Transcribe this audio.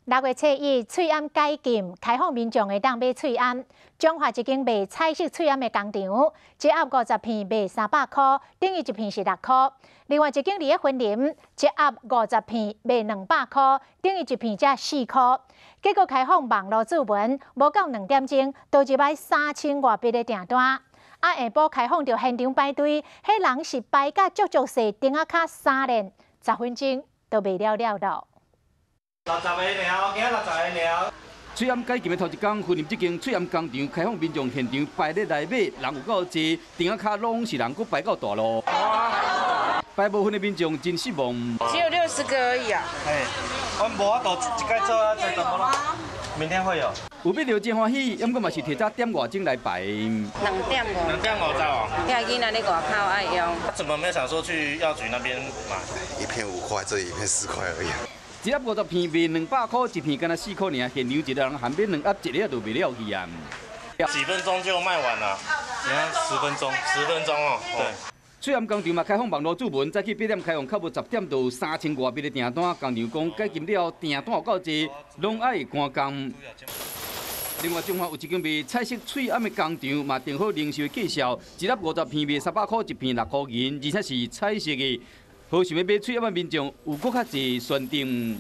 6月初1，喙罨解禁，開放民眾會當買喙罨。彰化一間賣彩色喙罨的工廠，一盒50片賣300箍，等於一片是6箍。另外一間佇咧雲林，一盒50片賣200箍，等於一片才4箍。結果開放網路注文，無夠2點鐘，就入來3000外筆的訂單。啊，下晡開放就現場排隊，彼人是排甲足足細，燈仔跤三連，10分鐘都賣了了囉。60個爾，今60個爾。喙罨解禁的頭一工，雲林這間喙罨工廠開放民眾現場排咧來買，人有夠濟，燈仔跤攏是人，閣排到大路。排無份的民眾真失望。只有60個而已啊！哎，阮無法度一擺做啊，這都無啦。明天會有。有買著真歡喜，毋過嘛是提早點外鐘來排。2點5。2點50哦。遐囡仔咧外口愛用。怎麼沒有想說去藥局那邊買？一片5塊，這一片4塊而已。一盒50片賣200箍，一片干焦4箍爾，現場一個人含買兩盒，一個就賣了去啊。幾分鐘就賣完了，你看10分鐘，十分鐘哦，對。喙罨工廠嘛開放網路注文，早起8點開放，較無10點就有3000外筆的訂單。工廠講解禁了後，訂單有夠濟，攏愛趕工。另外，彰化有一間賣彩色喙罨的工廠，嘛定好零售的價數，一盒50片賣300箍，一片6箍銀，而且是彩色的。好想欲買喙罨的民眾有閣較濟選擇。